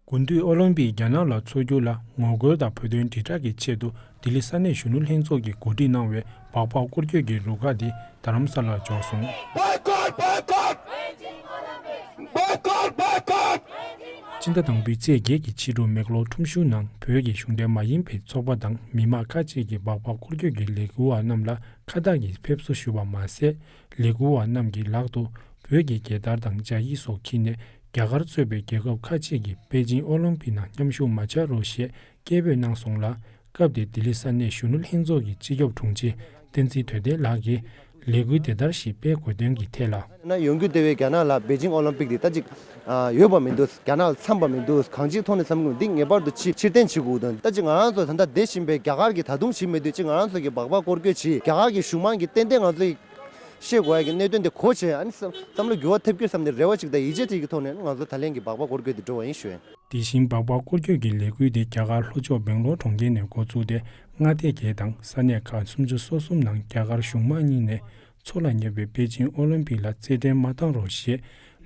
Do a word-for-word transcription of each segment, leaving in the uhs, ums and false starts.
དགུན་དུས་ཨོ་ལིམ་པིག་རྒྱ་ནག་ལ་འཚོགས་རྒྱུ་ལ་ངོ་རྒོལ་དང་བོད་དོན་དྲིལ་བསྒྲགས་ཀྱི་ཆེད་དུ་ལྡི་ལི་ས་གནས་གཞོན་ནུ་ལྷན་ཚོགས་ཀྱིས་གོ་སྒྲིག་གནང་བའི་སྦག་སྦག་སྐོར་སྐྱོད་ཀྱི་རུ་ཁག་དེ་རྡ་རམ་ས་ལར་འབྱོར་སོང་། Boycott! Boycott! Boycott! Boycott! སྤྱི་ཟླ་དང་པོའི་ཚེས་བརྒྱད་ཀྱི་ཕྱི་དྲོ་མེག་ལོར་ཁྲོམ་གཞུང་ནང་བོད་ཀྱི་གཞུང་འབྲེལ་མ་ཡིན་པའི་ཚོགས་པ་དང་མི་མང་ཁག་ཅིག་གིས་སྦག་སྦག་སྐོར་སྐྱོད་ཀྱི་ལས་འགུལ་བ་རྣམས་ལ་ཁ་བཏགས་ཀྱིས་ཕེབས་བསུ་ཞུས་པ་མ་ཟད། ལས་འགུལ་བ་རྣམས་ཀྱི་ལག་ཏུ་བོད་ཀྱི་རྒྱལ་དར་དང་ལྗགས་ཡིག་སོགས་འཁྱེར་ནས། རྒྱ་གར་གཙོས་པའི་རྒྱལ་ཁབ་ཁག་ཅིག་གིས་པེ་ཅིང་ཨོ་ལིམ་པིག་ནང་མཉམ་ཞུགས་མ་བྱ་རོགས་ཞེས་སྐད་འབོད་གནང་སོང་ལ། སྐབས་དེར་ལྡི་ལི་ས་གནས་གཞོན་ནུ་ལྷན་ཚོགས་ཀྱི་སྤྱི་ཁྱབ་དྲུང་ཆེ་བསྟན་འཛིན་དོན་ལྡན་ལགས་ཀྱིས་ལས་འགུལ་དེ་ལྟར་ཞིག་སྤེལ་དགོས་དོན་གྱི་ཐད་ལ། ན་ཡོང་རྒྱུ་དེ་བས་རྒྱ་ནག་ལ་པེ་ཅིང་ཨོ་ལིམ་པིག་འདི་ད་ཅིག་ཨ་ཡོད་པ་མི་འདུག་རྒྱ་ནག་ལ་འཚམས་པ་མི་འདུག་གང་ཅིའི་ཐོག་ནས་བསམ་གྱི་འདུག་འདི་ངེས་པར་དུ་ཕྱིར་ཕྱིར་འཐེན་བྱེད་དགོས་འདུག་ད་ཅིག་ང་རང་ཚོ་ད་ལྟ་བསྡད་བཞིན་པའི་རྒྱ་གར་གྱི་ད་དུང་བྱེད་མི་འདུག་ཅིག་ང་རང་ཚོ་གི་སྦག་སྦག་སྐོར་སྐྱོད་བྱེད། རྒྱ་གར་གྱི་གཞུང་མང་གིས་ཏན་ཏན་ང་ཚོའི་ཤེས་དགོས་ཡ་གི་གནད་དོན་དེ་གོ་བྱས། ཨ་ནི་བསམ་བསམ་བློ་འགྱུར་བ་ཐེབས་རྒྱུ་བསམ་ནས་རེ་བ་ཅིག་དང་ཡིད་ཆེས་ཅིག་གི་ཐོག་ནས་ང་ཚོ་ད་ལན་གྱི་སྦག་སྦག་སྐོར་སྐྱོད་དེ་འགྲོ་བ་ཡིན་ཞུ། དེ་བཞིན་སྦག་སྦག་སྐོར་སྐྱོད་ཀྱི་ལས་འགུལ་དེ་རྒྱ་གར་ལྷོ་ཕྱོགས་སྦེང་ལོར་གྲོང་ཁྱེར་ནས་འགོ་བཙུགས་ཏེ། མངའ་སྡེ་བརྒྱད་དང་ས་གནས་ཁག་སུམ་ཅུ་སོ་གསུམ་ནང་རྒྱ་གར་གཞུང་མང་གཉིས་ནས་མཚོ་ལ་ཉེ་བའི་པེ་ཅིང་ཨོ་ལིམ་པིག་ལ་རྩེད་འགྲན་མ་བཏང་རོགས་ཞེས་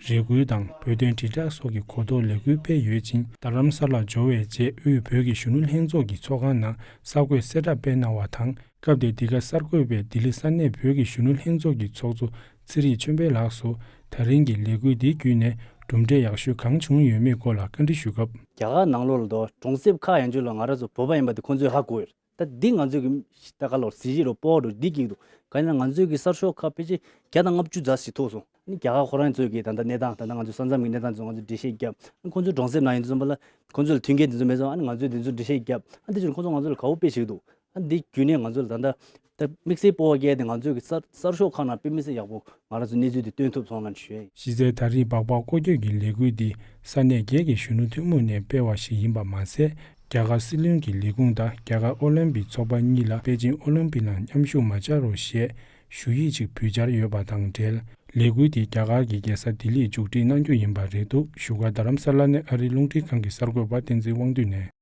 རེ་སྐུལ་དང་བོད་དོན་དྲིལ་བསྒྲགས་སོགས་ཀྱི་གོ་རྟོགས་ལས་འགུལ་སྤེལ་ཡོད་ཅིང་། རྡ་རམ་ས་ལར་འབྱོར་བའི་རྗེས་དབུས་བོད་ཀྱི་གཞོན་ནུ་ལྷན་ཚོགས་ཀྱི་ཚོགས་ཁང་ནང་གསར་འགོད་གསལ་བསྒྲགས་སྤེལ་གནང་བ་དང་། སྐབས་དེར་འདི་ག་གསར་འགོད་པས་ལྡི་ལི་ས་གནས་བོད་ཀྱི་གཞོན་ནུ་ལྷན་ཚོགས་ཀྱི་ཚོགས་གཙོ་ཚེ་རིང་ཆོས་འཕེལ་ལགས་སུ། ད་རིང་གི་ལས་འགུལ་འདི་བརྒྱུད་ནས་གྲུབ་འབྲས་ཡག་ཤོས་གང་བྱུང་ཡོད་མེད་སྐོར་ལ་བཀའ་འདྲི་ཞུས་སྐབས། རྒྱ་གར་ནང་ལོགས་ལ་དོ་གྲོང་གསེབ་ཁག་ཡན་ཆོད་ལ་ང་རང་ཚོ་བོད་པ་ཡིན་པ་དེ་ཁོང་ཚོས་ཧ་གོ་ཡོད། ད་འདི་ང་ཚོས་ཀྱི་ད་ག་ལོར་གཟི་བརྗིད་རོ་སྤོབས་པ་རོ་འདི་སྐྱིད་འདུག་ག་ཡིན་ན་ང་ཚོས་ཀྱི་གསར་ཤོག་ཁག་ཕལ་ཆེར་བརྒྱ་དང་ལྔ་བཅུ་ཙམ་ཞིག་ཐོབ་སོང་། ཨ་ནི་རྒྱ་གར་ཁོ་རང་ཚོས་ཀྱི་ད་ལྟ་གནས་སྟངས་ད་ལྟ་ང་ཚོའི་ས་མཚམས་ཀྱི་གནས་སྟངས་ཚོ་ང་ཚོས་འགྲེལ་བཤད་བརྒྱབ། ཨ་ནི་ཁོང་ཚོའི་གྲོང་གསེབ་ནང་ཡིན་དུས་ཙམ་པ་ལ་ཁོང་ཚོ་ལ་མཐུན་རྐྱེན་དེ་ཚོ་མེད་ཙང་ཨ་ནི་ང་ཚོས་དེ་ཚོ་འགྲེལ་བཤད་བརྒྱབ། ཨ་འདི་བརྒྱུད་ནས་ང་ཚོ་ལ་དགའ་བོ་དཔེ་ཞིག་འདུག་ཨ་འདི་བརྒྱུད་ནས་ང་ཚོ་ལ་ད་ལྟ་ད་དམིགས་བསལ་སྤོབས་པ་སྐྱེས་ཏེ་ང་ཚོས་ཀྱི་གསར་གསར་ཤོག་ཁག་ནང་དཔེ་མི་སྲིད་ཡག་པོ་ང་རང་ཚོ་གནས་ཚུལ་འདི་སྟོན་ཐུབ་སོང་ལ་ཞུ་ཡ་ཡིན། གཞི་རྩའི་ད་རེས་སྦག་སྦག་སྐོར་སྐྱོད་ཀྱི་ལས་འགུལ་འདི་ས་གནས་བརྒྱད་ཀྱི་གཞོན་ནུ་ཐུན་མོང་ནས་སྤེལ་བ་ཞིག་ཡིན་པ་མ་ཟད། རྒྱ་གར་སྲིད་བློན་གྱི་ལས་ཁུངས་དང་རྒྱ་གར་ཨོ་ལིམ་པིག་ཚོགས་པ་གཉིས་ལ་པེ་ཅིང་ཨོ་ལིམ་པིག་ནང་མཉམ་ཞུགས་མ་བྱ་རོགས་ཞེས་ཞུ་ཡིག་ཅིག་ཕུལ་འཆར་ཡོད་པ་དང་འབྲེལ། ལས་འགུལ་འདི་རྒྱ་གར་གྱི་རྒྱལ་ས་ལྡི་ལིར་མཇུག་སྒྲིལ་གནང་རྒྱུ་ཡིན་པ་རེད་འདུག་བཞུགས་སྒར་རྡ་རམ་ས་ལ་ནས་ཨ་རིའི་རླུང་འཕྲིན་ཁང་གི་གསར་འགོད་པ་བསྟན་འཛིན་དབང་འདུས་ནས།